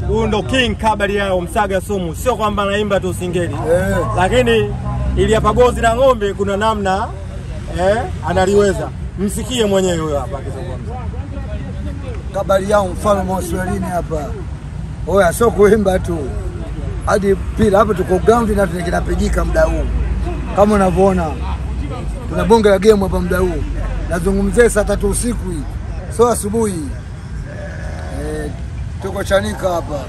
Huyu ndo King Kabali yao Msaga Sumu. Sio kwamba anaimba tu singeli. Lakini ili hapa gozi la ng'ombe kuna namna analiweza. Msikie mwenyewe huyo hapa akizungumza. Kabali yao mfalme wa Swahilini hapa. Oya, sio kuimba tu. Hadi pila hapo tuko ground na tunapigika muda huu. Kama unavyoona tuna bonge la game hapa muda huu. Nazungumzia saa 3 usiku hii. Sio asubuhi. Tuko Chanika hapa.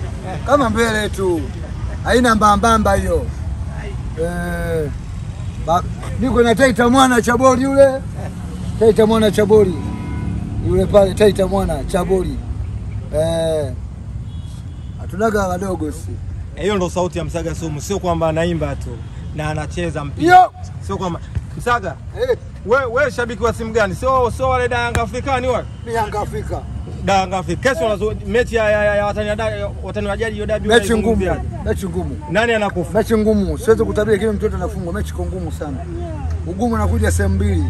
Kama mbele tu. Haina mbambamba hiyo. Niko na Taita Mwana Chabori yule. Taita Mwana Chabori. Yule pale Taita Mwana Chabori. Hatunaga wadogo si. Hiyo ndo sauti ya Msaga Sumu, sio kwamba anaimba tu na anacheza mpira. Sio kwamba Msaga. Wewe shabiki wa timu gani? Sio wale da Yanga Afrika ni wale? Ni Yanga Afrika. Da Yanga Afrika. Kesho mechi ya watani wa jadi hiyo dabi. Mechi ngumu. Mechi ngumu. Nani anakufa? Mechi ngumu. Siwezi kutabiri kile mtoto anafungwa. Mechi ngumu sana. Ugumu unakuja sehemu mbili.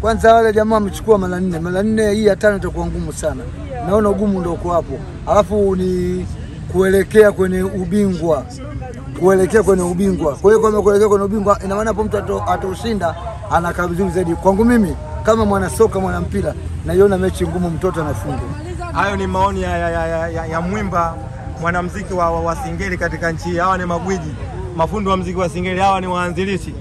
Kwanza wale jamaa wamechukua mara 4. Mara 4 hii ya 5 itakuwa ngumu sana. Naona ugumu ndio uko hapo. Alafu ni kuelekea kwenye ubingwa. Kuelekea kwenye ubingwa. Kwa hiyo kama kuelekea kwenye ubingwa ina maana hapo mtu ataushinda anakaa vizuri zaidi. Kwangu mimi kama mwana soka mwana mpira naiona mechi ngumu, mtoto anafungwa. Hayo ni maoni ya mwimba mwanamuziki wa singeli katika nchi. Hawa ni magwiji, mafundi wa muziki wa singeli, hawa ni waanzilishi.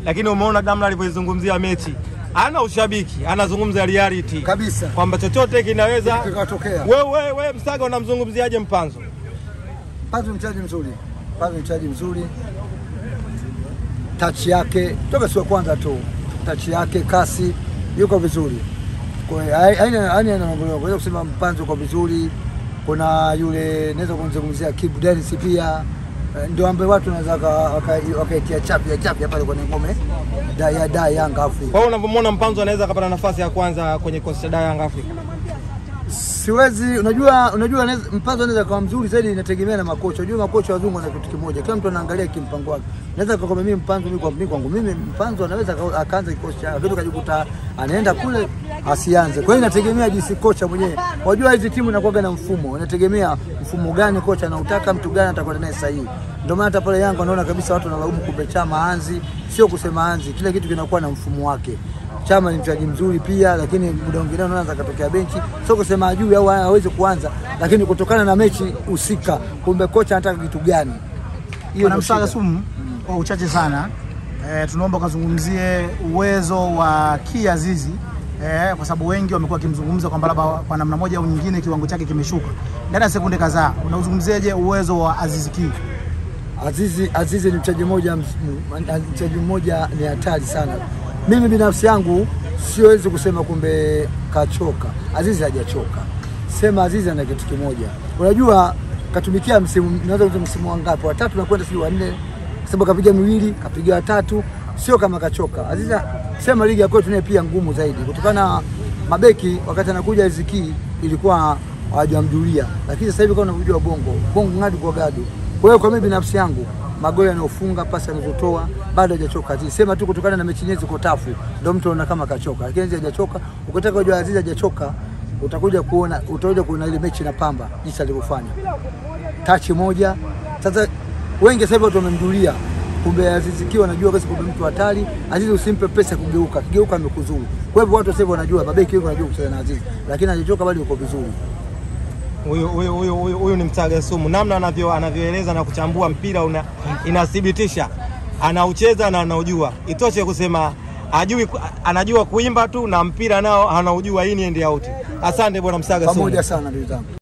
Lakini umeona Damla alivyozungumzia mechi. Ana ushabiki, anazungumza reality kabisa kwamba chochote kinaweza kikatokea. Wewe Msaga unamzungumziaje Mpanzo? Mpanzo mchaji mzuri. Mpanzo mchaji mzuri. Touch yake, toka sio kwanza tu. Touch yake, kasi yuko vizuri. Kwa hiyo haina nongolo. Kwa hiyo kusema Mpanzo kwa vizuri. Kuna yule naweza kumzungumzia Kibu Dennis pia. Ndio ambaye watu wanaweza wakaitia chapia pale kwenye ngome da Yanga Afrika. Kwa hiyo unapomwona Mpanzo anaweza akapata nafasi ya kwanza kwenye kosi da Yanga Afrika? Siwezi, unajua Mpanzo anaweza kuwa mzuri zaidi, inategemea na makocha. Unajua makocha wazungu wana kitu kimoja. Kila mtu anaangalia kimpango wake. Naweza kwa mimi Mpanzo mimi kwangu mimi Mpanzo anaweza akaanza kikosi cha vitu kajikuta anaenda kule asianze. Kwa hiyo inategemea jinsi kocha mwenyewe. Unajua hizi timu inakuwa na mfumo. Inategemea mfumo gani kocha anautaka, mtu gani atakwenda naye sahihi. Ndio maana hata pale Yanga naona kabisa watu wanalaumu kumbe Chama anzi, sio kusema anzi. Kila kitu kinakuwa na mfumo wake. Chama ni mchezaji mzuri pia, lakini muda mwingine unaanza katokea benchi. Sio kusema ajui au hawezi kuanza, lakini kutokana na mechi husika kumbe kocha anataka kitu gani. Hiyo ni Msaga Sumu kwa uchache sana. Tunaomba kazungumzie uwezo wa Ki Azizi kwa sababu wengi wamekuwa kimzungumza kwamba labda kwa namna moja au nyingine kiwango chake kimeshuka. Ndani ya sekunde kadhaa, unauzungumziaje uwezo wa Azizi Ki? Azizi ni mchezaji mmoja ni hatari sana. Mimi binafsi yangu siwezi kusema kumbe kachoka. Azizi hajachoka. Sema Azizi ana kitu kimoja. Unajua katumikia msimu, naweza kusema msimu wangapi? Wa 3 na kwenda sio wa 4. Kwa sababu kapiga miwili, kapiga 3, sio kama kachoka. Azizi sema ligi ya kwetu naye pia ngumu zaidi. Kutokana mabeki wakati anakuja Azizi Ki ilikuwa hawajamjulia. Lakini sasa hivi kama unavyojua bongo ngadu kwa gadu. Kwa hiyo kwa mimi binafsi yangu magoli anayofunga, pasi anazotoa, bado hajachoka. Sema tu kutokana na mechi yenyewe ziko tafu ndio mtu anaona kama kachoka. Lakini Azizi hajachoka. Ukitaka kujua Azizi hajachoka, utakuja kuona ile mechi na Pamba jinsi alivyofanya. Touch moja. Sasa wengi sasa hivi watu wamemjulia. Kumbe Azizi Ki wanajua kasi kumbe mtu hatari. Azizi usimpe pesa kugeuka. Kigeuka amekuzuru. Kwa hivyo watu sasa hivi wanajua, mabeki wengi wanajua kucheza na Azizi. Lakini hajachoka bado yuko vizuri. Huyu ni Msaga Sumu. Namna anavyoeleza na kuchambua mpira inathibitisha anaucheza na anaujua. Itoshe kusema ajui, anajua kuimba tu na mpira nao anaujua, hii ni end out. Asante bwana Msaga Sumu. Pamoja sana ndugu zangu.